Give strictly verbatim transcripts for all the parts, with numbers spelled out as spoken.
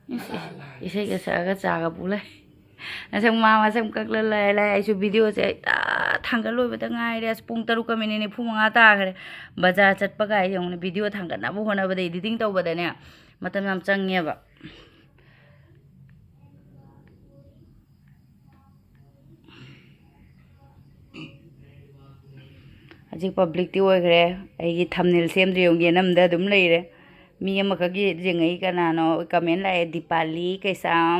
ꯏꯁ, ꯏꯁꯩꯒ ꯁꯛꯑꯒ ꯆꯥꯒ ꯄꯨ ꯂꯩ꯫ ꯉꯁꯪ ꯃꯥ ꯃꯁꯝ ꯀꯛꯂ ꯂꯩ ꯂꯩ꯫ ꯑꯩꯁꯨ ꯚꯤꯗꯤꯑꯣꯁꯦ ꯍꯦꯛꯇ ꯊꯥꯡꯒꯠ ꯂꯣꯏꯕꯗ ꯉꯥꯏꯔꯦ꯫ ꯑꯁ, ꯄꯨꯡ ꯇꯔꯨꯛꯀ ꯃꯤꯅꯤꯠ ꯅꯤꯐꯨ ꯃꯉꯥ ꯇꯥꯈ꯭ꯔꯦ꯫ ꯕꯖꯥꯔ ꯆꯠꯄ ꯀꯥꯏꯁꯦ ꯌꯦꯡꯉꯨꯅꯦ, ꯚꯤꯗꯤꯑꯣ ꯊꯥꯡꯒꯠꯅꯕ ꯍꯣꯠꯅꯕꯗ, ꯏꯗꯤꯇꯤꯡ ꯇꯧꯕꯗꯅꯦ, ꯃꯇꯝ ꯌꯥꯝ ꯆꯪꯉꯦꯕ꯫ ꯍꯧꯖꯤꯛ ꯄꯕ꯭ꯂꯤꯛꯇꯤ ꯑꯣꯏꯈ꯭ꯔꯦ꯫ ꯑꯩꯒꯤ ꯊꯝꯅꯦꯜ ꯁꯦꯝꯗ꯭ꯔꯤ ꯌꯦꯡꯉꯨ, ꯌꯦꯅꯝꯗ ꯑꯗꯨꯝ ꯂꯩꯔꯦ꯫ ꯃꯤ ꯑꯃꯈꯛ ꯌꯦꯡꯉꯛꯏ, ꯀꯅꯥꯅꯣ? ꯀꯃꯦꯟ ꯂꯥꯛꯑꯦ, "ꯗꯤꯄꯥꯂꯤ ꯀꯩꯁꯥꯝ"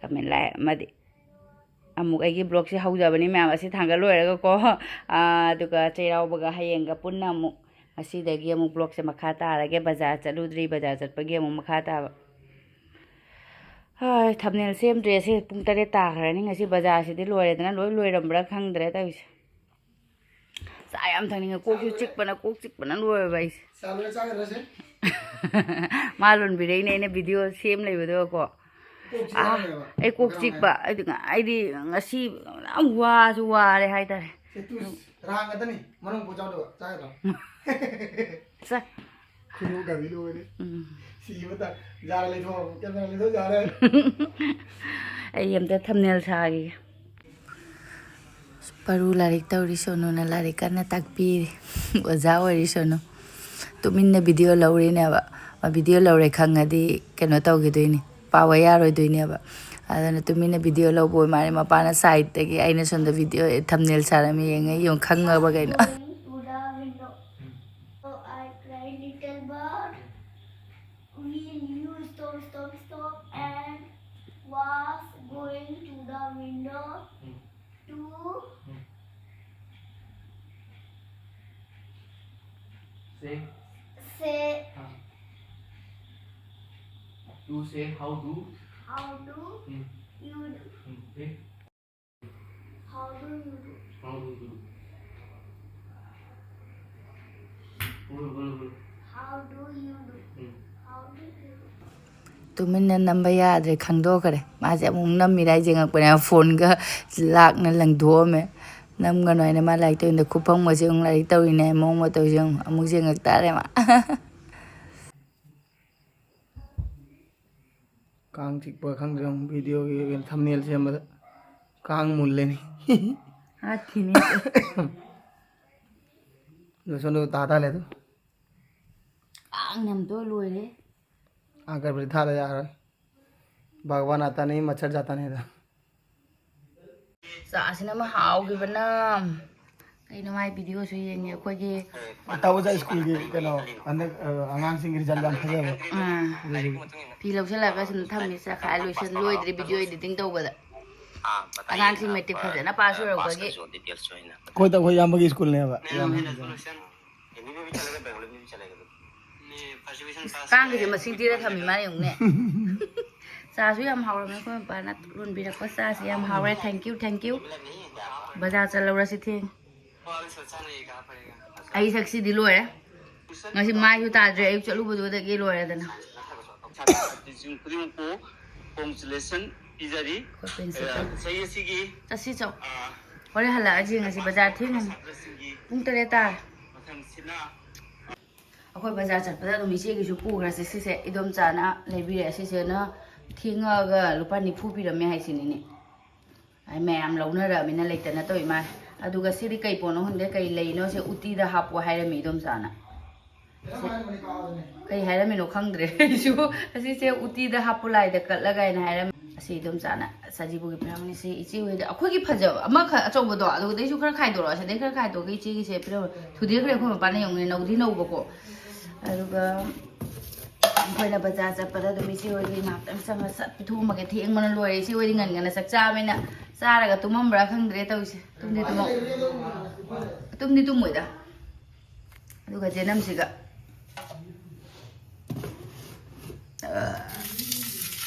ꯀꯃꯦꯟ ꯂꯥꯛꯑꯦ꯫ ꯑꯃꯗꯤ ꯑꯃꯨꯛ ꯑꯩꯒꯤ ꯕ꯭ꯂꯣꯛꯁꯦ ꯍꯧꯖꯕꯅꯤ ꯃꯌꯥꯝ, ꯑꯁꯤ ꯊꯥꯡꯒꯠ ꯂꯣꯏꯔꯒꯀꯣ꯫ ꯑꯥ, ꯑꯗꯨꯒ ꯆꯩꯔꯥꯎꯕꯒ ꯍꯌꯦꯡꯒ ꯄꯨꯟꯅ ꯑꯃꯨꯛ, ꯉꯁꯤꯗꯒꯤ ꯑꯃꯨꯛ ꯕ꯭ꯂꯣꯛꯁꯦ ꯃꯈꯥ ꯇꯥꯔꯒꯦ꯫ ꯕꯖꯥꯔ ꯆꯠꯂꯨꯗ꯭ꯔꯤ, ꯕꯖꯥꯔ ꯆꯠꯄꯒꯤ ꯑꯃꯨꯛ ꯃꯈꯥ ꯇꯥꯕ꯫ ꯍꯣꯏ, ꯊꯝꯅꯦꯜ ꯁꯦꯝꯗ꯭ꯔꯦ꯫ ꯑꯁꯤ ꯄꯨꯡ ꯇꯔꯦꯠ ꯇꯥꯈ꯭ꯔꯅꯤ꯫ ꯉꯁꯤ ꯕꯖꯥꯔꯁꯤꯗꯤ ꯂꯣꯏꯔꯦꯗꯅ, ꯂꯣꯏ ꯂꯣꯏꯔꯝꯕ꯭ꯔꯥ ꯈꯪꯗ꯭ꯔꯦ ꯇꯧꯔꯤꯁꯦ꯫ ꯆꯥ ꯌꯥꯝ ꯊꯛꯅꯤꯡꯉꯦ꯫ ꯀꯣꯛꯁꯨ ꯆꯤꯛꯄꯅ, ꯀꯣꯛ ꯆꯤꯛꯄꯅ ꯂꯣꯏꯔꯕ ꯑꯩꯁꯦ꯫ ꯆꯥ ꯂꯣꯏꯔ ꯆꯥꯒꯗ꯭ꯔꯁꯦ? ꯃꯥ ꯂꯣꯟꯕꯤꯔꯛꯏꯅꯦ, ꯑꯩꯅ ꯚꯤꯗꯤꯑꯣ ꯁꯦꯝ ꯂꯩꯕꯗꯨꯒꯀꯣ꯫ ꯀꯣꯛ ꯑꯥ, ꯆꯤꯛꯑꯝꯃꯦꯕ꯫ ꯑꯩ ꯀꯣꯛ ꯆꯤꯛꯄ꯫ ꯑꯩꯗꯤ ꯉ-, ꯑꯩꯗꯤ ꯉꯁꯤ ꯌꯥꯝ ꯋꯥꯁꯨ ꯋꯥꯔꯦ ꯍꯥꯏꯇꯥꯔꯦ꯫ ꯁꯦ, ꯇꯨ, ꯔꯥꯡꯒꯗꯅꯤ꯫ ꯃꯅꯨꯡ ꯄꯣꯠ ꯆꯥꯎꯗꯕ꯫ ꯆꯥꯒꯗ꯭ꯔꯣ? ꯆꯥ꯫ ꯈꯨꯅꯨ ꯒꯥꯔꯤ ꯂꯣꯏꯔꯦ꯫ ꯎꯝ꯫ ꯁꯤꯕ ꯇꯥ-, ꯌꯥꯔꯦ, ꯂꯩꯊꯣꯛꯑꯣ꯫ ꯀꯦꯃꯦꯔꯥ ꯂꯩꯊꯣꯛ, ꯌꯥꯔꯦ꯫ ꯑꯩ ꯑꯝꯇ ꯊꯝꯅꯦꯜ ꯁꯥꯈꯤꯒꯦ꯫ ꯄꯔꯨ ꯂꯥꯏꯔꯤꯛ ꯇꯧꯔꯤ, ꯁꯣꯅꯨꯅ ꯂꯥꯏꯔꯤꯛ ꯀꯟꯅ ꯇꯥꯛꯄꯤꯔꯤ꯫ ꯑꯣꯖꯥ ꯑꯣꯏꯔꯤ ꯁꯣꯅꯨ꯫ ꯇꯨꯃꯤꯟꯅ ꯚꯤꯗꯤꯑꯣ ꯂꯧꯔꯤꯅꯦꯕ꯫ ꯃꯥ ꯚꯤꯗꯤꯑꯣ ꯂꯧꯔꯦ ꯈꯪꯉꯗꯤ ꯀꯩꯅꯣ ꯇꯧꯈꯤꯗꯣꯏꯅꯤ, ꯄꯥꯕ ꯌꯥꯔꯣꯏꯗꯣꯏꯅꯦꯕ꯫ ꯑꯗꯨꯅ ꯇꯨꯃꯤꯟꯅ ꯚꯤꯗꯤꯑꯣ ꯂꯧꯕ ꯑꯣꯏ ꯃꯥꯜꯂꯦ꯫ ꯃꯄꯥꯅ ꯁꯥꯏꯠꯇꯒꯤ, ꯑꯩꯅ ꯁꯣꯝꯗ ꯚꯤꯗꯤꯑꯣ ꯊꯝꯅꯦꯜ ꯁꯥꯔꯝꯃꯤ, ꯌꯦꯡꯉꯦ, ꯌꯦꯡꯉꯨ, ꯈꯪꯉꯕ ꯀꯩꯅꯣ? Going to the window. So I cried, "Little bird, will you stop, stop, stop?" And was going to the window to Hmm. Say. Say. हाँ। To say, how do? How do Hmm. you do? Hmm. फिर? How do you do? How do you do? बोलो, बोलो, बोलो। How do you do? Hmm. How do you do? ꯇꯨꯃꯤꯟꯅ ꯅꯝꯕ ꯌꯥꯗ꯭ꯔꯦ, ꯈꯪꯗꯣꯛꯈ꯭ꯔꯦ꯫ ꯃꯥꯁꯦ ꯑꯃꯨꯛ ꯅꯝꯃꯤꯔꯥ ꯍꯥꯏꯁꯦ ꯌꯦꯡꯉꯛꯄꯅꯦ, ꯐꯣꯟꯒ ꯂꯥꯛꯅ ꯂꯪꯊꯣꯛꯑꯝꯃꯦ꯫ ꯅꯝꯒꯅꯨ ꯍꯥꯏꯅ ꯃꯥ ꯂꯥꯏꯔꯤꯛ ꯇꯧꯔꯤꯉꯩꯗ ꯈꯨꯐꯝꯒꯁꯦ ꯑꯃꯨꯛ ꯂꯥꯏꯔꯤꯛ ꯇꯧꯔꯤꯅꯦ ꯃꯑꯣꯡ ꯃꯇꯧꯁꯦ ꯑꯃꯨꯛ, ꯑꯃꯨꯛ ꯌꯦꯡꯉꯛ ꯇꯥꯔꯦ ꯃꯥ꯫ ꯀꯥꯡ ꯆꯤꯛꯄ ꯈꯪꯗ꯭ꯔꯦ, ꯑꯃꯨꯛ ꯚꯤꯗꯤꯑꯣꯒꯤ ꯀꯩꯅꯣ ꯊꯝꯅꯦꯜ ꯁꯦꯝꯕꯗ ꯀꯥꯡ ꯃꯨꯜꯂꯦꯅꯦ꯫ ꯍꯥꯠꯈꯤꯅꯤ꯫ ꯂꯣꯁꯟꯗꯨ ꯇꯥ ꯇꯥ ꯂꯩ ꯑꯗꯨ꯫ ꯀꯥꯡꯅ ꯑꯝꯇ ꯂꯣꯏꯔꯦ꯫ ꯑꯥ ꯒꯔꯕꯗꯤ ꯊꯥꯗ ꯌꯥꯔꯣꯏ꯫ ꯚꯒꯋꯥꯟ ꯑꯥꯇꯥ ꯅꯍꯤ ꯃꯆꯔ ꯖꯥꯇꯥ ꯅꯍꯤ ꯊꯥ꯫ ꯆꯥꯁꯤꯅ ꯑꯃ ꯍꯥꯎꯈꯤꯕꯅ꯫ ꯀꯩꯅꯣ ꯃꯥꯏ ꯚꯤꯗꯤꯑꯣꯁꯨ ꯌꯦꯡꯉꯦ ꯑꯩꯈꯣꯏꯒꯤ꯫ ꯇꯥ ꯑꯣꯖꯥ ꯁ꯭ꯀꯨꯜꯒꯤ ꯀꯩꯅꯣ ꯍꯟꯗꯛ ꯑ, ꯑꯉꯥꯡꯁꯤꯡꯒꯤ ꯔꯤꯖꯜ ꯌꯥꯝ ꯐꯖꯕ꯫ ꯑꯥ, ꯑꯗꯨꯒꯤ ꯐꯤ ꯂꯧꯁꯤꯜꯂꯒ ꯁꯨꯝ ꯊꯝꯃꯤ ꯆꯈꯥꯏ ꯂꯣꯏꯁꯤꯟ ꯂꯣꯏꯗ꯭ꯔꯤ ꯚꯤꯗꯤꯑꯣ ꯏꯗꯤꯇꯤꯡ ꯇꯧꯕꯗ꯫ ꯑꯉꯥꯡꯁꯤꯡ ꯃꯦꯇ꯭ꯔꯤꯛ ꯐꯖꯅ ꯄꯥꯁ ꯑꯣꯏꯔꯛꯄꯒꯤ꯫ ꯑꯩꯈꯣꯏ ꯇꯧꯕ ꯏꯌꯥꯝꯕꯒꯤ ꯁ꯭ꯀꯨꯜꯅꯦꯕ꯫ ꯏꯌꯥꯝꯕ ꯀꯥꯡꯒꯤꯁꯦ ꯃꯁꯤꯡ ꯊꯤꯔ ꯊꯝꯃꯤ ꯃꯥꯅ ꯌꯦꯡꯉꯨꯅꯦ꯫ ꯆꯥꯁꯨ ꯌꯥꯝ ꯍꯥꯎꯔꯝꯃꯦ ꯑꯩꯈꯣꯏ ꯃꯄꯥꯅ ꯂꯣꯟꯕꯤꯔꯛꯄ ꯆꯥꯁꯦ ꯌꯥꯝ ꯍꯥꯎꯔꯦ꯫ Thank you, thank you꯫ ꯕꯖꯥꯔ ꯆꯠꯂꯧꯔꯁꯤ ꯊꯦꯡ꯫ ꯑꯩ ꯁꯛꯁꯤꯗꯤ ꯂꯣꯏꯔꯦ꯫ ꯉꯁꯤ ꯃꯥꯏꯁꯨ ꯇꯥꯗ꯭ꯔꯦ ꯑꯌꯨꯛ ꯆꯠꯂꯨꯕꯗꯨꯗꯒꯤ ꯂꯣꯏꯔꯦꯗꯅ꯫ ꯈꯨꯗꯤꯡꯃꯛꯄꯨ congratulation ꯄꯤꯖꯔꯤ꯫ ꯑꯩꯈꯣꯏ ꯄ꯭ꯔꯤꯟꯁꯤꯄꯜ꯫ ꯆꯍꯤ ꯑꯁꯤꯒꯤ ꯆꯠꯁꯤ ꯆꯧ꯫ ꯍꯣꯔꯦꯟ ꯍꯜꯂꯛꯑꯁꯤ ꯉꯁꯤ ꯕꯖꯥꯔ ꯊꯦꯡꯉꯅꯤ꯫ ꯄꯨꯡ ꯇꯔꯦꯠ ꯇꯥꯔꯦ꯫ ꯃꯊꯪꯁꯤꯅ ꯑꯩꯈꯣꯏ ꯕꯖꯥꯔ ꯆꯠꯄꯗ ꯑꯗꯨꯝ ꯏꯆꯦꯒꯤꯁꯨ ꯄꯨꯈ꯭ꯔꯁꯦ ꯁꯤꯁꯦ ꯏꯗꯣꯝꯆꯥꯅ ꯂꯩꯕꯤꯔꯦ ꯁꯤꯁꯦꯅ ꯊꯦꯡꯉꯛꯑꯒ ꯂꯨꯄꯥ ꯅꯤꯐꯨ ꯄꯤꯔꯝꯃꯦ ꯍꯥꯏꯁꯤꯅꯤꯅꯦ꯫ ꯑꯩ ꯃꯌꯥꯝ ꯂꯧꯅꯔꯃꯤꯅ ꯂꯩꯇꯅ ꯇꯧꯏ ꯃꯥꯜꯂꯦ꯫ ꯑꯗꯨꯒ ꯁꯤꯗꯤ ꯀꯩ ꯄꯣꯠꯅꯣ ꯈꯪꯗꯦ ꯀꯩ ꯂꯩꯅꯣ ꯁꯦ ꯎꯇꯤꯗ ꯍꯥꯞꯄꯣ ꯍꯥꯏꯔꯝꯃꯤ ꯏꯗꯣꯝꯆꯥꯅ꯫ ꯀꯩ ꯍꯥꯏꯔꯝꯃꯤꯅꯣ ꯈꯪꯗ꯭ꯔꯦ ꯑꯩꯁꯨ꯫ ꯑꯁꯤꯁꯦ ꯎꯇꯤꯗ ꯍꯥꯞꯄꯨ ꯂꯥꯏꯗ ꯀꯠꯂꯒ ꯍꯥꯏꯅ ꯍꯥꯏꯔꯝꯃꯤ꯫ ꯑꯁꯤ ꯏꯗꯣꯝꯆꯥꯅ ꯁꯖꯤꯕꯨꯒꯤ ꯄꯤꯔꯝꯕꯅꯤ꯫ ꯁꯤ ꯏꯆꯦ ꯍꯣꯏꯗ ꯑꯩꯈꯣꯏꯒꯤ ꯐꯖꯕ ꯑꯃꯈꯛ ꯑꯆꯧꯕꯗꯣ ꯑꯗꯨꯗꯩꯁꯨ ꯈꯔ ꯈꯥꯏꯗꯣꯔꯛꯑꯣ꯫ ꯑꯁꯤꯗꯩ ꯈꯔ ꯈꯥꯏꯗꯣꯛꯑꯒ ꯏꯆꯦꯒꯤꯁꯦ ꯄꯤꯔꯝꯃꯣ꯫ ꯊꯨꯗꯦꯛꯈ꯭ꯔꯦ ꯑꯩꯈꯣꯏ ꯃꯄꯥꯅ ꯌꯦꯡꯉꯨꯅꯦ ꯅꯧꯗꯤ ꯅꯧꯕꯀꯣ꯫ ꯑꯗꯨꯒ ꯑꯩꯈꯣꯏꯅ ꯕꯖꯥꯔ ꯆꯠꯄꯗ ꯑꯗꯨꯝ ꯏꯆꯦ ꯍꯣꯏꯗꯤ ꯉꯥꯏꯍꯥꯛꯇꯪ ꯆꯪꯉ ꯁꯠ ꯄꯤꯊꯣꯛꯑꯝꯃꯒꯦ꯫ ꯊꯦꯡꯕꯅ ꯂꯣꯏꯔꯦ꯫ ꯏꯆꯦ ꯍꯣꯏꯗꯤ ꯉꯟ ꯉꯟꯅ ꯆꯥꯛ ꯆꯥꯕꯅꯤꯅ ꯆꯥꯔꯒ ꯇꯨꯝꯃꯝꯕ꯭ꯔꯥ ꯈꯪꯗ꯭ꯔꯦ ꯇꯧꯔꯤꯁꯦ꯫ ꯇꯨꯝꯗꯤ ꯇꯨꯝꯃꯧ-, ꯇꯨꯝꯗꯤ ꯇꯨꯝꯃꯣꯏꯗ꯫ ꯑꯗꯨꯒ ꯆꯦꯅꯝꯁꯤꯒ꯫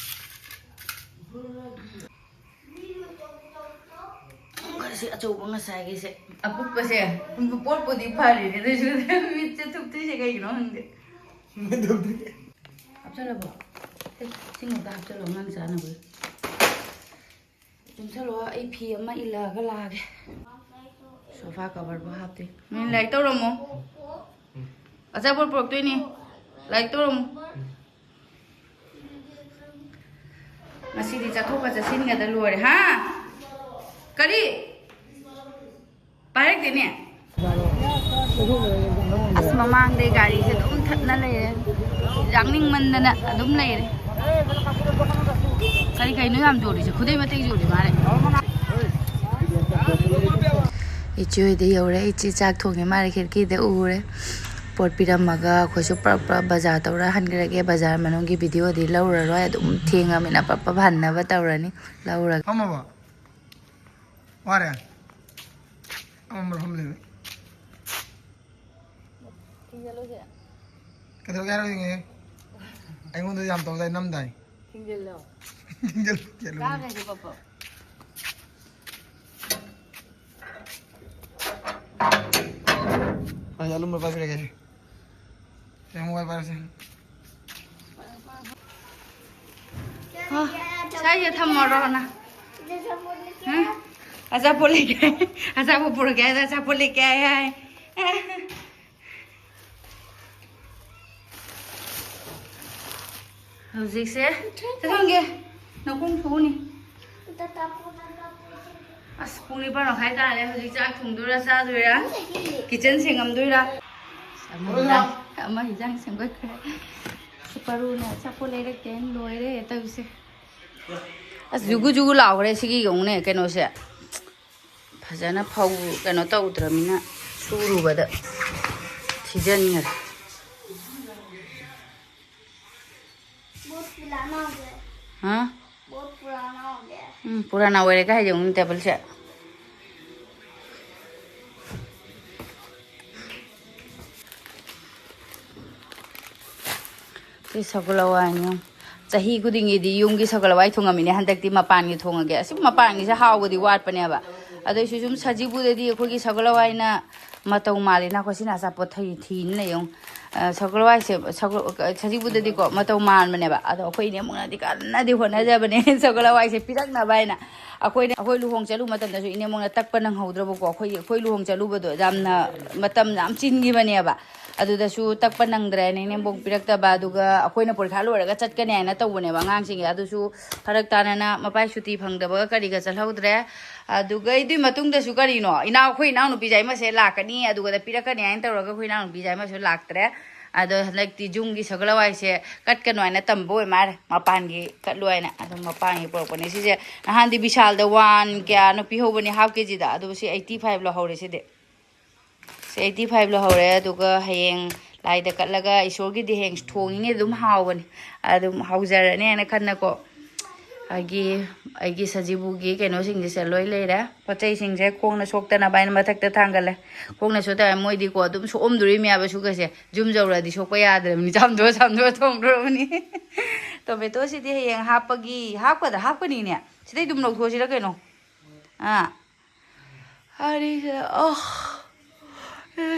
ꯈꯔꯁꯤ ꯑꯆꯧꯕ ꯉꯁꯥꯏꯒꯤꯁꯦ꯫ ꯑꯄꯤꯛꯄꯁꯦ ꯄꯣꯠꯄꯨꯗꯤ ꯐꯔꯤꯅꯦ ꯑꯗꯨꯏꯁꯨ ꯃꯤꯠꯁꯦ ꯊꯨꯞꯇ꯭ꯔꯤꯁꯦ ꯀꯩꯒꯤꯅꯣ ꯈꯪꯗꯦ꯫ ꯍꯥꯞꯆꯜꯂꯕꯣ? ꯑꯦ, ꯁꯤꯃꯨꯛꯇ ꯍꯥꯞꯆꯜꯂꯣ ꯑꯉꯥꯡ ꯆꯥꯅꯕꯒꯤ꯫ ꯆꯨꯝꯁꯜꯂꯣ, ꯑꯩ ꯐꯤ ꯑꯃ ꯏꯜꯂꯛꯑꯒ ꯂꯥꯛꯑꯒꯦ꯫ ꯁꯣꯐꯥ ꯀꯚꯔꯕꯨ ꯍꯥꯞꯇꯦ꯫ ꯃꯤ ꯂꯥꯏꯔꯤꯛ ꯇꯧꯔꯝꯃꯣ꯫ ꯑꯆꯥꯄꯣꯠ ꯄꯨꯔꯛꯇꯣꯏꯅꯤ꯫ ꯂꯥꯏꯔꯤꯛ ꯇꯧꯔꯝꯃꯣ꯫ ꯉꯁꯤꯗꯤ ꯆꯠꯊꯣꯛꯀ ꯆꯠꯁꯤꯟꯒꯗ ꯂꯣꯏꯔꯦ꯫ ꯍꯥ? ꯀꯔꯤ? ꯄꯥꯏꯔꯛꯇꯦꯅꯦ꯫ ꯑꯁ, ꯃꯃꯥꯡꯗꯩ ꯒꯥꯔꯤꯁꯦ ꯑꯗꯨꯝ ꯊꯠꯅ ꯂꯩꯔꯦ꯫ ꯌꯥꯡꯅꯤꯡꯃꯟꯗꯅ ꯑꯗꯨꯝ ꯂꯩꯔꯦ꯫ ꯀꯔꯤ ꯀꯩꯅꯣ ꯌꯥꯝ ꯌꯣꯜꯂꯤꯁꯦ? ꯈꯨꯗꯩ ꯃꯇꯦꯛ ꯌꯣꯜꯂꯤ ꯃꯥꯜꯂꯦ꯫ ꯏꯆꯦ ꯍꯣꯏꯗ ꯌꯧꯔꯦ꯫ ꯏꯆꯦ ꯆꯥꯛ ꯊꯣꯡꯉꯤ ꯃꯥꯜꯂꯦ, ꯈꯤꯔꯀꯤꯗ ꯎꯔꯦ꯫ ꯄꯣꯠ ꯄꯤꯔꯝꯃꯒ ꯑꯩꯈꯣꯏꯁꯨ ꯄ꯭ꯔꯞ ꯄ꯭ꯔꯞ ꯕꯖꯥꯔ ꯇꯧꯔ ꯍꯟꯈ꯭ꯔꯒꯦ꯫ ꯕꯖꯥꯔ ꯃꯅꯨꯡꯒꯤ ꯚꯤꯗꯤꯑꯣꯗꯤ ꯂꯧꯔꯔꯣꯏ, ꯑꯗꯨꯝ ꯊꯦꯡꯉꯃꯤꯅ ꯄ꯭ꯔꯞ ꯄ꯭ꯔꯞ ꯍꯟꯅꯕ ꯇꯧꯔꯅꯤ꯫ ꯂꯧꯔꯒ ꯐꯝꯃꯕꯣ? ꯋꯥꯔꯦ? ꯑꯃ ꯃꯔꯛ ꯐꯝ ꯂꯩꯕ꯫ ꯊꯤꯡꯖꯜꯂꯨꯁꯦ꯫ ꯀꯩꯗꯧꯔꯒꯦ ꯍꯥꯏꯔꯣ ꯌꯦꯡꯉꯦ꯫ ꯑꯩꯉꯣꯟꯗ ꯌꯥꯝ ꯇꯧꯗꯥꯏ, ꯅꯝꯗꯥꯏ꯫ ꯊꯤꯡꯖꯜꯂꯣ꯫ ꯊꯤꯡꯖꯜꯂꯨ, ꯊꯤꯡꯖꯜꯂꯨ꯫ ꯀꯥꯡꯉꯩꯁꯦ ꯄꯞꯄ꯫ ꯑꯩ ꯑꯂꯨꯝꯕ ꯄꯥꯏꯕꯤꯔꯒꯦ꯫ ꯁꯦ, ꯃꯣꯕꯥꯏꯜ ꯄꯥꯏꯔꯁꯦ꯫ ꯍꯥ, ꯁ꯭ꯋꯥꯏꯁꯦ ꯊꯝꯃꯔꯣ ꯅꯪ꯫ ꯍꯥ? ꯑꯆꯥꯄꯣꯠ ꯂꯩꯒꯦ꯫ ꯑꯆꯥꯄꯣꯠ ꯄꯨꯔꯛꯀꯦ ꯍꯥꯏꯗ ꯑꯆꯥꯄꯣꯠ ꯂꯩꯒꯦ ꯍꯥꯏ ꯍꯥꯏ꯫ ꯍꯧꯖꯤꯛꯁꯦ ꯆꯠꯊꯣꯛꯑꯒꯦ꯫ ꯅꯈꯣꯡ ꯐꯨꯅꯤ꯫ ꯑꯁ, ꯄꯨꯡ ꯅꯤꯄꯥꯟ ꯃꯈꯥꯏ ꯇꯥꯔꯦ꯫ ꯍꯧꯖꯤꯛ ꯆꯥꯛ ꯊꯣꯡꯗꯣꯏꯔꯥ, ꯆꯥꯗꯣꯏꯔꯥ? ꯀꯤꯠꯆꯟ ꯁꯦꯡꯉꯝꯗꯣꯏꯔꯥ? ꯑꯃ ꯍꯤꯟꯖꯥꯡ, ꯑꯃ ꯍꯤꯟꯖꯥꯡ ꯁꯦꯝꯒꯠꯈ꯭ꯔꯦ꯫ ꯁꯨꯄꯔꯨꯅ ꯑꯆꯥꯄꯣꯠ ꯂꯩꯔꯛꯇꯦꯅ ꯂꯣꯏꯔꯦ ꯇꯧꯔꯤꯁꯦ꯫ ꯑꯁ, ꯖꯨꯒꯨ ꯖꯨꯒꯨ ꯂꯥꯎꯈ꯭ꯔꯦ ꯁꯤꯒꯤ ꯌꯦꯡꯉꯨꯅꯦ ꯀꯩꯅꯣꯁꯦ꯫ ꯐꯖꯅ ꯐꯧ ꯀꯩꯅꯣ ꯇꯧꯗ꯭ꯔꯃꯤꯅ ꯁꯨꯔꯨꯕꯗ ꯊꯤꯖꯤꯟꯈ꯭ꯔꯦ꯫ बहुत पुराना हो गया। हाँ? बहुत पुराना हो गया। ꯎꯝ, पुराना ꯑꯣꯏꯔꯦꯒ ꯍꯥꯏꯗꯤ ꯌꯦꯡꯉꯨꯅꯦ ꯇꯦꯕꯜꯁꯦ꯫ ꯁꯤ ꯁꯒꯣꯜ ꯍꯋꯥꯏꯅꯤ꯫ ꯆꯍꯤ ꯈꯨꯗꯤꯡꯒꯤꯗꯤ ꯌꯨꯝꯒꯤ ꯁꯒꯣꯜ ꯍꯋꯥꯏ ꯊꯣꯡꯉꯝꯃꯤꯅꯦ, ꯍꯟꯗꯛꯇꯤ ꯃꯄꯥꯟꯒꯤ ꯊꯣꯡꯉꯒꯦ꯫ ꯑꯁꯨꯝ ꯃꯄꯥꯟꯒꯤꯁꯦ ꯍꯥꯎꯕꯗꯤ ꯋꯥꯠꯄꯅꯦꯕ꯫ ꯑꯗꯨꯏꯁꯨ ꯁꯨꯝ ꯁꯖꯤꯕꯨꯗꯗꯤ ꯑꯩꯈꯣꯏꯒꯤ ꯁꯒꯣꯜ ꯍꯋꯥꯏꯅ ꯃꯇꯧ ꯃꯥꯜꯂꯤꯅ ꯑꯩꯈꯣꯏ ꯁꯤꯅ ꯑꯆꯥꯄꯣꯠ ꯊꯩ-, ꯊꯤꯅ ꯂꯩ ꯌꯦꯡꯉꯨ꯫ ꯑ, ꯁꯒꯣꯜ ꯍꯋꯥꯏꯁꯦ, ꯁꯒꯣꯜ-, ꯁꯖꯤꯕꯨꯗꯗꯤꯀꯣ ꯃꯇꯧ ꯃꯥꯟꯕꯅꯦꯕ꯫ ꯑꯗꯣ ꯑꯩꯈꯣꯏ ꯏꯅꯦꯝꯕꯣꯛꯅꯗꯤ ꯀꯟꯅꯗꯤ ꯍꯣꯠꯅꯖꯕꯅꯦ ꯁꯒꯣꯜ ꯍꯋꯥꯏꯁꯦ ꯄꯤꯔꯛꯅꯕ ꯍꯥꯏꯅ꯫ ꯑꯩꯈꯣꯏꯅ, ꯑꯩꯈꯣꯏ ꯂꯨꯍꯣꯡ ꯆꯠꯂꯨ ꯃꯇꯝꯗꯁꯨ ꯏꯅꯦꯝꯕꯣꯛꯅ ꯇꯛꯄ ꯅꯪꯍꯧꯗ꯭ꯔꯕꯀꯣ꯫ ꯑꯩꯈꯣꯏꯒꯤ, ꯑꯩꯈꯣꯏ ꯂꯨꯍꯣꯡ ꯆꯠꯂꯨꯕꯗꯣ ꯌꯥꯝꯅ ꯃꯇꯝ ꯌꯥꯝ ꯆꯤꯟꯈꯤꯕꯅꯦꯕ꯫ ꯑꯗꯨꯗꯁꯨ ꯇꯛꯄ ꯅꯪꯗ꯭ꯔꯦ ꯍꯥꯏꯅ ꯏꯅꯦꯝꯕꯣꯛ ꯄꯤꯔꯛꯇꯕ꯫ ꯑꯗꯨꯒ ꯑꯩꯈꯣꯏꯅ ꯄꯔꯤꯈꯥ ꯂꯣꯏꯔꯒ ꯆꯠꯀꯅꯤ ꯍꯥꯏꯅ ꯇꯧꯕꯅꯦꯕ ꯑꯉꯥꯡꯁꯤꯡꯒꯤ꯫ ꯑꯗꯨꯁꯨ ꯐꯔꯛ ꯇꯥꯅꯅ ꯃꯄꯥꯏ ꯁꯨꯇꯤ ꯐꯪꯗꯕꯒ ꯀꯔꯤꯒ ꯆꯠꯍꯧꯗ꯭ꯔꯦ꯫ ꯑꯗꯨꯒ ꯑꯗꯨꯏ ꯃꯇꯨꯡꯗꯁꯨ ꯀꯔꯤꯅꯣ, ꯏꯅꯥꯎ-, ꯑꯩꯈꯣꯏ ꯏꯅꯥꯎꯅꯨꯄꯤ ꯌꯥꯏꯃꯁꯦ ꯂꯥꯛꯀꯅꯤ, ꯑꯗꯨꯒꯗ ꯄꯤꯔꯛꯀꯅꯤ ꯍꯥꯏꯅ ꯇꯧꯔꯒ ꯑꯩꯈꯣꯏ ꯏꯅꯥꯎꯅꯨꯄꯤ ꯌꯥꯏꯃꯁꯨ ꯂꯥꯛꯇ꯭ꯔꯦ꯫ ꯑꯗꯣ ꯍꯟꯗꯛꯇꯤ ꯌꯨꯝꯒꯤ ꯁꯒꯣꯜ ꯍꯋꯥꯏꯁꯦ ꯀꯠꯀꯅꯨ ꯍꯥꯏꯅ ꯇꯝꯕ ꯑꯣꯏ ꯃꯥꯜꯂꯦ, ꯃꯄꯥꯟꯒꯤ ꯀꯠꯂꯨ ꯍꯥꯏꯅ꯫ ꯑꯗꯨꯝ ꯃꯄꯥꯟꯒꯤ ꯄꯨꯔꯛꯄꯅꯦ ꯁꯤꯁꯦ꯫ ꯅꯍꯥꯟꯗꯤ ꯕꯤꯁꯥꯜꯗ ꯋꯥꯟ ꯀꯌꯥꯅꯣ ꯄꯤꯍꯧꯕꯅꯦ ꯍꯥꯐ ꯀꯦꯖꯤꯗ, ꯑꯗꯨꯕꯨ ꯁꯤ ꯑꯩꯠꯇꯤ ꯐꯥꯏꯚ ꯂꯧꯍꯧꯔꯦ ꯁꯤꯗꯤ꯫ ꯁꯤ ꯑꯩꯠꯇꯤ ꯐꯥꯏꯚ ꯂꯧꯍꯧꯔꯦ꯫ ꯑꯗꯨꯒ ꯍꯌꯦꯡ ꯂꯥꯏꯗ ꯀꯠꯂꯒ ꯏꯁꯣꯔꯒꯤꯗꯤ ꯍꯌꯦꯡ ꯊꯣꯡꯉꯤꯅꯦ, ꯑꯗꯨꯝ ꯍꯥꯎꯕꯅꯤ, ꯑꯗꯨꯝ ꯍꯧꯖꯔꯅꯤ ꯍꯥꯏꯅ ꯈꯟꯅꯀꯣ꯫ ꯑꯩꯒꯤ, ꯑꯩꯒꯤ ꯁꯖꯤꯕꯨꯒꯤ ꯀꯩꯅꯣꯁꯤꯡꯁꯦ ꯂꯣꯏ ꯂꯩꯔꯦ꯫ ꯄꯣꯠ ꯆꯩꯁꯤꯡꯁꯦ ꯈꯣꯡꯅ ꯁꯣꯛꯇꯅꯕ ꯍꯥꯏꯅ ꯃꯊꯛꯇ ꯊꯥꯡꯒꯠꯂꯦ꯫ ꯈꯣꯡꯅ ꯁꯣꯛꯇꯅ ꯃꯣꯏꯗꯤꯀꯣ ꯑꯗꯨꯝ ꯁꯣꯛꯑꯝꯗꯣꯔꯤꯃꯦꯕ ꯁꯨꯒꯁꯦ꯫ ꯌꯨꯝ ꯌꯧꯔꯛꯑꯗꯤ ꯁꯣꯛꯄ ꯌꯥꯗ꯭ꯔꯕꯅꯤ꯫ ꯆꯥꯝꯊꯣꯛꯑ ꯆꯥꯝꯊꯣꯛꯑ ꯊꯣꯡꯗꯣꯔꯕꯅꯤ꯫ ꯇꯣꯃꯦꯇꯣꯁꯤꯗꯤ ꯍꯌꯦꯡ ꯍꯥꯞꯄꯒꯤ, ꯍꯥꯞꯀꯗ꯭ꯔꯥ? ꯍꯥꯞꯀꯅꯤꯅꯦ꯫ ꯁꯤꯗꯩ ꯑꯗꯨꯝ ꯂꯧꯊꯣꯛꯑꯁꯤꯔ ꯀꯩꯅꯣ? ꯑꯥ꯫ ꯍꯥꯏꯔꯤꯁꯦ, ꯑꯣ,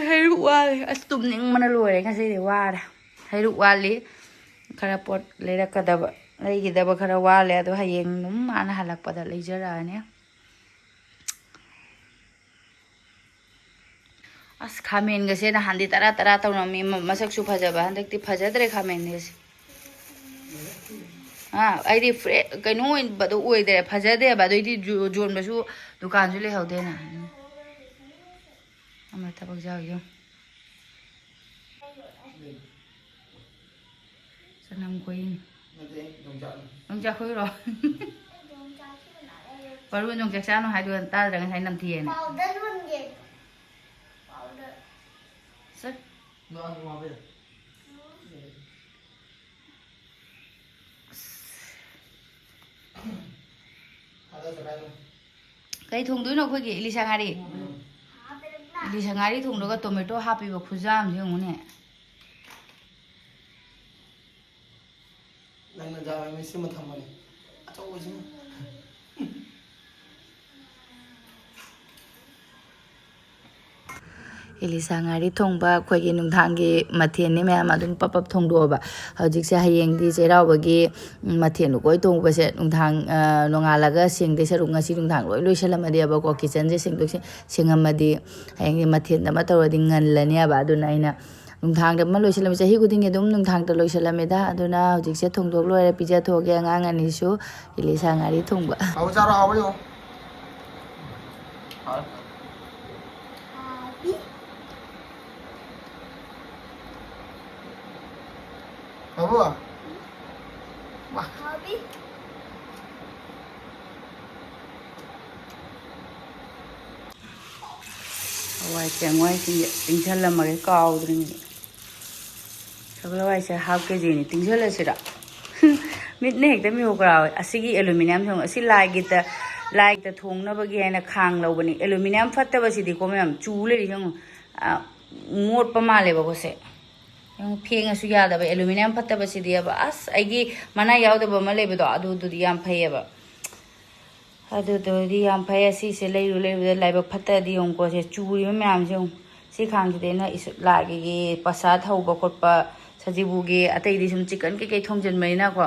ꯍꯩꯔꯨꯛ ꯋꯥꯠꯂꯤ꯫ ꯑꯁ, ꯇꯨꯝꯅꯤꯡꯕꯅ ꯂꯣꯏꯔꯦ ꯉꯁꯤꯗꯤ, ꯋꯥꯔꯦ꯫ ꯍꯩꯔꯨꯛ ꯋꯥꯠꯂꯤ꯫ ꯈꯔ ꯄꯣꯠ ꯂꯩꯔꯛꯀꯗꯕ, ꯂꯩꯒꯗꯕ ꯈꯔ ꯋꯥꯠꯂꯦ꯫ ꯑꯗꯣ ꯍꯌꯦꯡ ꯑꯗꯨꯝ ꯃꯥꯅ ꯍꯜꯂꯛꯄꯗ ꯂꯩꯖꯔꯛꯑꯅꯤ꯫ ꯑꯁ, ꯈꯥꯃꯦꯟꯒꯁꯦ ꯅꯍꯥꯟꯗꯤ ꯇꯔꯥ ꯇꯔꯥ ꯇꯧꯔꯝꯃꯤ, ꯃ-, ꯃꯁꯛꯁꯨ ꯐꯖꯕ꯫ ꯍꯟꯗꯛꯇꯤ ꯐꯖꯗ꯭ꯔꯦ ꯈꯥꯃꯦꯟꯒꯁꯦ꯫ ꯑꯥ, ꯑꯩꯗꯤ ꯐ꯭ꯔꯦ-, ꯀꯩꯅꯣ ꯑꯣꯏꯕꯗꯣ ꯑꯣꯏꯗ꯭ꯔꯦ, ꯐꯖꯗꯦꯕ꯫ ꯑꯗꯩꯗꯤ ꯌꯣ-, ꯌꯣꯟꯕꯁꯨ ꯗꯨꯀꯥꯟꯁꯨ ꯂꯩꯍꯧꯗꯦꯅ꯫ ꯑꯃ ꯊꯕꯛ ꯌꯥꯎꯔꯤ ꯌꯦꯡꯉꯨ꯫ ꯆꯅꯝ ꯈꯣꯏꯏꯅꯤ꯫ ꯅꯠꯇꯦ, ꯌꯣꯡꯆꯥꯛꯅꯤ꯫ ꯌꯣꯡꯆꯥꯛ ꯈꯣꯏꯏꯔꯣ? ꯄꯥꯔꯨ ꯌꯣꯡꯆꯥꯛ ꯆꯥꯅꯨ ꯍꯥꯏꯗꯨ ꯇꯥꯗ꯭ꯔꯥ ꯉꯁꯥꯏ ꯅꯝꯊꯤꯌꯦꯅ? ꯄꯥꯎꯗꯔ ꯂꯣꯟꯒꯦ꯫ ꯄꯥꯎꯗꯔ꯫ ꯆꯠ꯫ ꯅꯪ ꯋꯥꯕ ꯌꯥꯏ꯫ ꯀꯩ ꯊꯣꯡꯗꯣꯏꯅꯣ ꯑꯩꯈꯣꯏꯒꯤ ꯏꯂꯤꯁꯥ ꯉꯥꯔꯤ? ꯏꯂꯤꯁꯥ ꯉꯥꯔꯤ ꯊꯣꯡꯗꯣꯒ ꯇꯣꯃꯦꯇꯣ ꯍꯥꯞꯄꯤꯕ ꯈꯨꯖꯥꯝꯁꯦ ꯌꯦꯡꯉꯨꯅꯦ꯫ ꯅꯪꯅ ꯖꯥ ꯑꯣꯏꯔꯝꯃꯤ ꯁꯤꯃ ꯊꯝꯕꯅꯤ꯫ ꯑꯆꯧꯕꯁꯤꯃ꯫ ꯏꯂꯤꯁꯥ ꯉꯥꯔꯤ ꯊꯣꯡꯕ ꯑꯩꯈꯣꯏꯒꯤ ꯅꯨꯡꯗꯥꯡꯒꯤ ꯃꯊꯦꯜꯅꯤ ꯃꯌꯥꯝ, ꯑꯗꯨꯝ ꯄꯞ ꯄꯞ ꯊꯣꯡꯗꯣꯛꯑꯕ꯫ ꯍꯧꯖꯤꯛꯁꯦ ꯍꯌꯦꯡꯗꯤ ꯆꯩꯔꯥꯎꯕꯒꯤ ꯃꯊꯦꯜ ꯂꯨꯀꯣꯏ ꯊꯣꯡꯕꯁꯦ ꯅꯨꯡꯗꯥꯡ, ꯑ, ꯅꯣꯡꯉꯥꯜꯂꯒ ꯁꯦꯡꯗꯣꯏ ꯁꯔꯨꯛ ꯉꯁꯤ ꯅꯨꯡꯗꯥꯡ ꯂꯣꯏ ꯂꯣꯏꯁꯜꯂꯝꯃꯗꯤꯕꯀꯣ, ꯀꯤꯠꯆꯟꯁꯦ ꯁꯦꯡꯗꯣꯛ ꯁꯦꯡ-, ꯁꯦꯡꯉꯝꯃꯗꯤ ꯍꯌꯦꯡꯗꯤ ꯃꯊꯦꯜ ꯑꯃ ꯇꯧꯔꯗꯤ ꯉꯜꯂꯅꯦꯕ꯫ ꯑꯗꯨꯅ ꯑꯩꯅ ꯅꯨꯡꯗꯥꯡꯗ ꯑꯃ ꯂꯣꯏꯁꯜꯂꯝꯃꯤ, ꯆꯍꯤ ꯈꯨꯗꯤꯡꯒꯤ ꯑꯗꯨꯝ ꯅꯨꯡꯗꯥꯡꯗ ꯂꯣꯏꯁꯜꯂꯝꯃꯤꯗ꯫ ꯑꯗꯨꯅ ꯍꯧꯖꯤꯛꯁꯦ ꯊꯣꯡꯗꯣꯛ ꯂꯣꯏꯔꯦ, ꯄꯤꯖꯊꯣꯛꯑꯒꯦ ꯑꯉꯥꯡ ꯑꯅꯤꯁꯨ꯫ ꯏꯂꯤꯁꯥ ꯉꯥꯔꯤ ꯊꯣꯡꯕ꯫ ꯍꯥꯎꯕ ꯆꯥꯔꯣ, ꯍꯥꯎꯕ ꯌꯦꯡꯉꯣ꯫ ꯍꯥꯎꯔꯦ꯫ ꯍꯥꯎꯕ? ꯋꯥ꯫ ꯍꯋꯥꯏ ꯆꯦꯡꯋꯥꯏꯁꯤꯡꯁꯦ ꯇꯤꯡꯁꯜꯂꯝꯃꯒꯦ, ꯀꯥꯎꯗ꯭ꯔꯤꯉꯩ꯫ ꯁꯒꯣꯜ ꯍꯋꯥꯏꯁꯦ half ꯀꯦꯖꯤꯅꯤ꯫ ꯇꯤꯡꯁꯜꯂꯁꯤꯔ? ꯃꯤꯠꯅ ꯍꯦꯛꯇ ꯃꯤꯍꯧ ꯀꯔꯥꯎꯋꯦ꯫ ꯑꯁꯤꯒꯤ aluminium ꯊꯣꯡ-, ꯑꯁꯤ ꯂꯥꯏꯒꯤꯗ, ꯂꯥꯏꯒꯤꯗ ꯊꯣꯡꯅꯕꯒꯤ ꯍꯥꯏꯅ ꯈꯥꯡ ꯂꯧꯕꯅꯤ꯫ Aluminium ꯐꯠꯇꯕꯁꯤꯗꯤꯀꯣ ꯃꯌꯥꯝ, ꯆꯨ ꯂꯩꯔꯤ ꯌꯦꯡꯉꯨ꯫ ꯑ, ꯃꯣꯠꯄ ꯃꯥꯜꯂꯦꯕꯀꯣ ꯁꯦ꯫ ꯌꯦꯡꯉꯨ, ꯐꯦꯡꯉꯁꯨ ꯌꯥꯗꯕ aluminium ꯐꯠꯇꯕꯁꯤꯗꯤꯕ꯫ ꯑꯁ, ꯑꯩꯒꯤ ꯃꯅꯥꯏ ꯌꯥꯎꯗꯕ ꯑꯃ ꯂꯩꯕꯗꯣ, ꯑꯗꯨꯗꯨꯗꯤ ꯌꯥꯝ ꯐꯩꯌꯦꯕ꯫ ꯑꯗꯨꯗꯨꯗꯤ ꯌꯥꯝ ꯐꯩ꯫ ꯑꯁꯤꯁꯦ ꯂꯩꯔꯨ ꯂꯩꯔꯨꯗ ꯂꯥꯏꯕꯛ ꯐꯠꯇꯗꯤ ꯌꯦꯡꯉꯨꯀꯣ, ꯁꯦ ꯆꯨꯔꯤꯕ ꯃꯌꯥꯝꯁꯦ ꯌꯦꯡꯉꯨ꯫ ꯁꯤ ꯈꯥꯡꯁꯤꯗ ꯑꯩꯅ ꯏꯁ-, ꯂꯥꯏꯒꯤ ꯄ꯭ꯔꯁꯥꯗ ꯍꯧꯕ ꯈꯣꯠꯄ, ꯁꯖꯤꯕꯨꯒꯤ, ꯑꯇꯩꯗꯤ ꯁꯨꯝ chicken ꯀꯩꯀꯩ ꯊꯣꯡꯖꯤꯟꯕꯅꯤꯅꯀꯣ,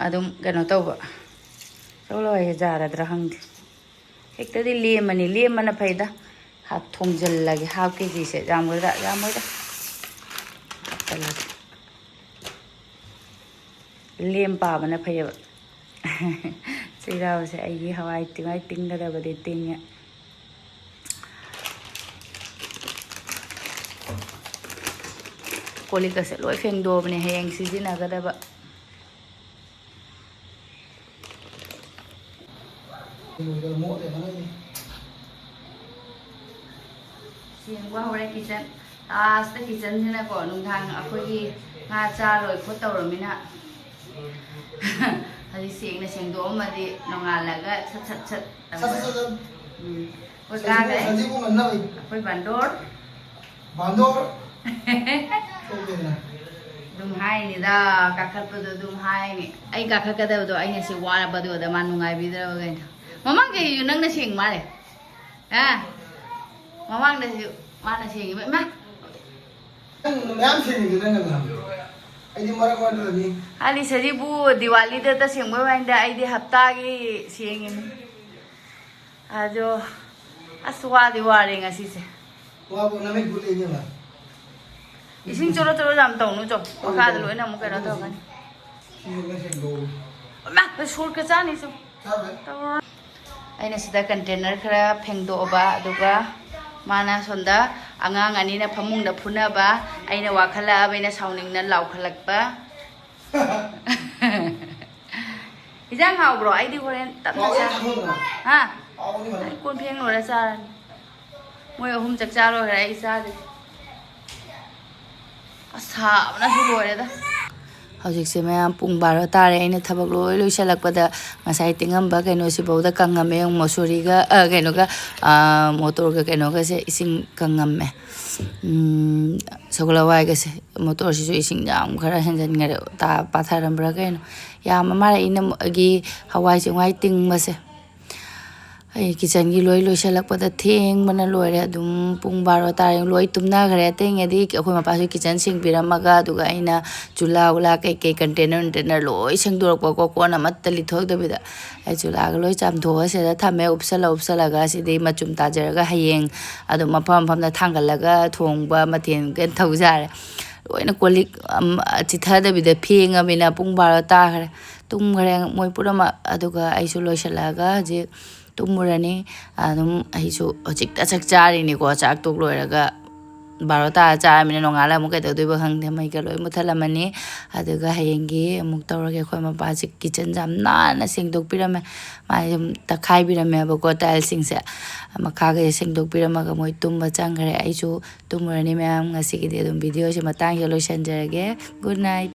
ꯑꯗꯨꯝ ꯀꯩꯅꯣ ꯇꯧꯕ꯫ ꯁꯒꯣꯜ ꯍꯋꯥꯏꯁꯦ ꯌꯥꯔꯗ꯭ꯔꯥ ꯈꯪꯗꯦ꯫ ꯍꯦꯛꯇꯗꯤ ꯂꯦꯝꯃꯅꯤ, ꯂꯦꯝꯕꯅ ꯐꯩꯗ꯫ ꯍꯥꯞ ꯊꯣꯡꯖꯤꯜꯂꯒꯦ, half ꯀꯦꯖꯤꯁꯦ꯫ ꯌꯥꯝꯒꯗ꯭ꯔꯥ? ꯌꯥꯝꯃꯣꯏꯗ꯫ ꯍꯥꯞꯆꯤꯜꯂꯒꯦ꯫ ꯂꯦꯝ ꯄꯥꯕꯅ ꯐꯩꯌꯦꯕ꯫ ꯆꯩꯔꯥꯎꯁꯦ ꯑꯩꯒꯤ ꯍꯋꯥꯏ ꯇꯤꯡꯉꯥꯏ ꯇꯤꯡꯒꯗꯕꯗꯤ ꯇꯤꯡꯉꯦ꯫ ꯀꯣꯜ ꯂꯤꯛꯀꯁꯦ ꯂꯣꯏ ꯐꯦꯡꯗꯣꯛꯑꯕꯅꯦ ꯍꯌꯦꯡ ꯁꯤꯖꯤꯟꯅꯒꯗꯕ꯫ ꯁꯦꯡꯕ ꯍꯧꯔꯦ ꯀꯤꯆꯟ꯫ ꯂꯥꯁꯇ ꯀꯤꯆꯟꯁꯤꯅꯀꯣ, ꯅꯨꯡꯗꯥꯡ ꯑꯩꯈꯣꯏꯒꯤ ꯉꯥ ꯆꯥ ꯂꯣꯏ ꯈꯣꯠ ꯇꯧꯔꯃꯤꯅ꯫ ꯍꯧꯖꯤꯛ ꯁꯦꯡꯅ ꯁꯦꯡꯗꯣꯛꯑꯝꯃꯗꯤ ꯅꯣꯡꯉꯥꯜꯂꯒ ꯁꯠ ꯁꯠ ꯁꯠ ꯁꯠ ꯁꯠ ꯁꯠ꯫ ꯎꯝ꯫ ꯑꯩꯈꯣꯏ ꯁꯖꯤꯕꯨ, ꯀꯥꯈ꯭ꯔꯦ꯫ ꯁꯖꯤꯕꯨ ꯉꯟꯅꯕ꯫ ꯑꯩꯈꯣꯏ ꯕꯟꯗꯣꯔ꯫ ꯕꯟꯗꯣꯔ꯫ ꯊꯣꯛꯇꯦꯗꯅ꯫ ꯑꯗꯨꯝ ꯍꯥꯏꯅꯤꯗ, ꯀꯥꯈꯠꯄꯗꯣ ꯑꯗꯨꯝ ꯍꯥꯏꯅꯤ꯫ ꯑꯩ ꯀꯥꯈꯠꯀꯗꯕꯗꯣ ꯑꯩꯅ ꯁꯤ ꯋꯥꯔꯕꯗꯣꯗ ꯃꯥ ꯅꯨꯡꯉꯥꯏꯕꯤꯗ꯭ꯔꯕ ꯀꯩꯅꯣ? ꯃꯃꯥꯡ ꯆꯍꯤꯁꯨ ꯅꯪꯅ ꯁꯦꯡ ꯃꯥꯜꯂꯦ꯫ ꯑ? ꯃꯃꯥꯡꯗꯁꯨ꯫ ꯃꯥꯅ ꯁꯦꯡꯉꯤꯕ꯫ ꯏꯃꯥ! ꯅꯪ ꯃꯌꯥꯝ ꯁꯦꯡꯉꯤꯗꯨ ꯅꯪꯅ ꯅꯍꯥꯟ꯫ ꯑꯩꯗꯤ ꯃꯔꯛ ꯃꯔꯛꯇꯅꯤ꯫ ꯑꯂꯤꯁꯔꯤꯕꯨ ꯗꯤꯋꯥꯂꯤꯗꯇ ꯁꯦꯡꯕꯩ ꯋꯥꯅꯤꯗ, ꯑꯩꯗꯤ ꯍꯞꯇꯥꯒꯤ ꯁꯦꯡꯉꯤꯅꯤ꯫ ꯑꯗꯣ ꯑꯁ, ꯋꯥꯗꯤ ꯋꯥꯔꯦ ꯉꯁꯤꯁꯦ꯫ ꯋꯥꯕꯨ ꯅꯃꯤꯠ ꯄꯨꯠꯂꯤꯅꯦꯕ꯫ ꯏꯁꯤꯡ ꯆꯣꯔꯣ ꯆꯣꯔꯣ ꯌꯥꯝ ꯇꯧꯅꯨ ꯆꯣ꯫ ꯃꯈꯥꯗ ꯂꯣꯏꯅ ꯑꯃꯨꯛ ꯀꯩꯅꯣ ꯇꯧꯔꯛꯀꯅꯤ꯫ ꯁꯤꯁꯨ ꯂꯣꯏ ꯁꯦꯡꯗꯣꯛꯎ꯫ ꯏꯃꯥ, ꯁꯣꯔꯀ ꯆꯥꯅꯤ ꯆꯣ꯫ ꯆꯥꯔꯣꯏ꯫ ꯑꯩꯅ ꯁꯤꯗ ꯀꯟꯇꯦꯅꯔ ꯈꯔ ꯐꯦꯡꯗꯣꯛꯑꯕ, ꯑꯗꯨꯒ ꯃꯥꯅ ꯁꯣꯝꯗ ꯑꯉꯥꯡ ꯑꯅꯤꯅ ꯐꯃꯨꯡꯗ ꯐꯨꯅꯕ, ꯑꯩꯅ ꯋꯥꯈꯠꯂꯛꯑꯕ, ꯑꯩꯅ ꯁꯥꯎꯅꯤꯡꯅ ꯂꯥꯎꯈꯠꯂꯛꯄ꯫ ꯏꯟꯖꯥꯡ ꯍꯥꯎꯕ꯭ꯔꯣ? ꯑꯩꯗꯤ ꯍꯣꯔꯦꯟ ꯇꯞꯅ ꯍꯥꯎꯕ ꯆꯥ꯫ ꯆꯥꯊꯣꯛꯑꯗꯅ꯫ ꯍꯥ? ꯍꯥꯎꯕꯅꯤ ꯐꯖꯅ꯫ ꯑꯩ ꯀꯣꯟ ꯐꯦꯡ ꯂꯣꯏꯔ ꯆꯥꯔꯅꯤ꯫ ꯃꯣꯏ ꯑꯍꯨꯝ ꯆꯥꯛ ꯆꯥ ꯂꯣꯏꯈ꯭ꯔꯦ, ꯑꯩ ꯆꯥꯗ꯭ꯔꯤ꯫ ꯑꯁ, ꯁꯥꯕꯅꯁꯨ ꯂꯣꯏꯔꯦꯗ꯫ ꯍꯧꯖꯤꯛꯁꯦ ꯃꯌꯥꯝ ꯄꯨꯡ ꯕꯥꯔꯣ ꯇꯥꯔꯦ꯫ ꯑꯩꯅ ꯊꯕꯛ ꯂꯣꯏ ꯂꯣꯏꯁꯤꯜꯂꯛꯄꯗ ꯉꯁꯥꯏ ꯇꯤꯡꯉꯝꯕ ꯀꯩꯅꯣꯁꯤꯐꯥꯎꯗ ꯀꯪꯉꯝꯃꯦ꯫ ꯌꯦꯡꯉꯨ, ꯃꯁꯨꯔꯤꯒ, ꯑ, ꯀꯩꯅꯣꯒ, ꯑ, ꯃꯣꯇꯣꯔꯒ ꯀꯩꯅꯣꯒꯁꯦ ꯏꯁꯤꯡ ꯀꯪꯉꯝꯃꯦ꯫ ꯎꯝ, ꯁꯒꯣꯜ ꯍꯋꯥꯏꯒꯁꯦ, ꯃꯣꯇꯣꯔꯁꯤꯁꯨ ꯏꯁꯤꯡ ꯌꯥꯝ ꯈꯔ ꯍꯦꯟꯖꯤꯟꯈꯔꯦ, ꯇꯥ-, ꯄꯥꯊꯔꯝꯕ꯭ꯔꯥ ꯀꯩꯅꯣ꯫ ꯌꯥꯝꯃ ꯃꯥꯜꯂꯦ ꯏꯅꯝꯒꯤ ꯍꯋꯥꯏ ꯆꯦꯡꯋꯥꯏ ꯇꯤꯡꯕꯁꯦ꯫ ꯑꯩ ꯀꯤꯠꯆꯟꯒꯤ ꯂꯣꯏ ꯂꯣꯏꯁꯤꯜꯂꯛꯄꯗ ꯊꯦꯡꯕꯅ ꯂꯣꯏꯔꯦ꯫ ꯑꯗꯨꯝ ꯄꯨꯡ ꯕꯥꯔꯣ ꯇꯥꯔꯦ꯫ ꯂꯣꯏ ꯇꯨꯝꯅꯈ꯭ꯔꯦ꯫ ꯑꯇꯩꯉꯩꯗꯤ ꯑꯩꯈꯣꯏ ꯃꯄꯥꯁꯨ ꯀꯤꯠꯆꯟ ꯁꯦꯡꯕꯤꯔꯝꯃꯒ, ꯑꯗꯨꯒ ꯑꯩꯅ ꯆꯨꯂꯥ ꯎꯂꯥ ꯀꯩꯀꯩ ꯀꯟꯇꯦꯅꯔ ꯅꯨꯡꯇꯦꯅꯔ ꯂꯣꯏ ꯁꯦꯡꯗꯣꯔꯛꯄꯀꯣ, ꯀꯣꯟ ꯑꯃꯠꯇ ꯂꯤꯊꯣꯛꯇꯕꯤꯗ꯫ ꯑꯩ ꯆꯨꯂꯥꯒ ꯂꯣꯏ ꯆꯥꯝꯊꯣꯛꯑ ꯁꯤꯗ ꯊꯝꯃꯦ, ꯎꯞꯁꯜꯂ ꯎꯞꯁꯜꯂꯒ꯫ ꯑꯁꯤꯗꯤ ꯃꯆꯨꯝ ꯇꯥꯖꯔꯒ ꯍꯌꯦꯡ ꯑꯗꯨꯝ ꯃꯐꯝ ꯃꯐꯝꯗ ꯊꯥꯡꯒꯠꯂꯒ ꯊꯣꯡꯕ ꯃꯊꯦꯜ ꯀꯩꯅꯣ ꯇꯧꯖꯥꯔꯦ꯫ ꯂꯣꯏꯅ ꯀꯣꯜ ꯂꯤꯛ, ꯑꯝ, ꯆꯤꯊꯗꯕꯤꯗ ꯐꯦꯡꯉꯕꯅꯤꯅ ꯄꯨꯡ ꯕꯥꯔꯣ ꯇꯥꯈ꯭ꯔꯦ꯫ ꯇꯨꯝꯈ꯭ꯔꯦ ꯃꯣꯏ ꯄꯨꯝꯅꯃꯛ꯫ ꯑꯗꯨꯒ ꯑꯩꯁꯨ ꯂꯣꯏꯁꯤꯜꯂꯛꯑꯒ ꯍꯧꯖꯤꯛ ꯇꯨꯝꯃꯨꯔꯅꯤ꯫ ꯑꯗꯨꯝ ꯑꯩꯁꯨ ꯍꯧꯖꯤꯛꯇ ꯆꯥꯛ ꯆꯥꯔꯤꯅꯤꯀꯣ꯫ ꯆꯥꯛ ꯇꯣꯛ ꯂꯣꯏꯔꯒ ꯕꯥꯔꯣ ꯇꯥꯔ ꯆꯥꯔꯃꯤꯅ ꯅꯣꯡꯉꯥꯜꯂ ꯑꯃꯨꯛ ꯀꯩꯗꯧꯗꯣꯏꯕ ꯈꯪꯗꯦ꯫ ꯃꯩꯒ ꯂꯣꯏ ꯃꯨꯠꯊꯠꯂꯝꯃꯅꯤ꯫ ꯑꯗꯨꯒ ꯍꯌꯦꯡꯒꯤ ꯑꯃꯨꯛ ꯇꯧꯔꯒꯦ꯫ ꯑꯩꯈꯣꯏ ꯃꯄꯥꯁꯦ ꯀꯤꯠꯆꯟꯁꯦ ꯌꯥꯝ ꯅꯥꯟꯅ ꯁꯦꯡꯗꯣꯛꯄꯤꯔꯝꯃꯦ꯫ ꯃꯥꯁꯦ ꯁꯨꯝ ꯇꯛꯈꯥꯏꯕꯤꯔꯝꯃꯦꯕꯀꯣ, ꯇꯥꯏꯜꯁꯤꯡꯁꯦ꯫ ꯃꯈꯥꯒꯩꯁꯦ ꯁꯦꯡꯗꯣꯛꯄꯤꯔꯝꯃꯒ ꯃꯣꯏ ꯇꯨꯝꯕ ꯆꯪꯈ꯭ꯔꯦ꯫ ꯑꯩꯁꯨ ꯇꯨꯝꯃꯨꯔꯅꯤ ꯃꯌꯥꯝ꯫ ꯉꯁꯤꯒꯤꯗꯤ ꯑꯗꯨꯝ ꯚꯤꯗꯤꯑꯣꯁꯦ ꯃꯇꯥꯡꯁꯤꯗ ꯂꯣꯏꯁꯤꯟꯖꯔꯒꯦ꯫ Good night꯫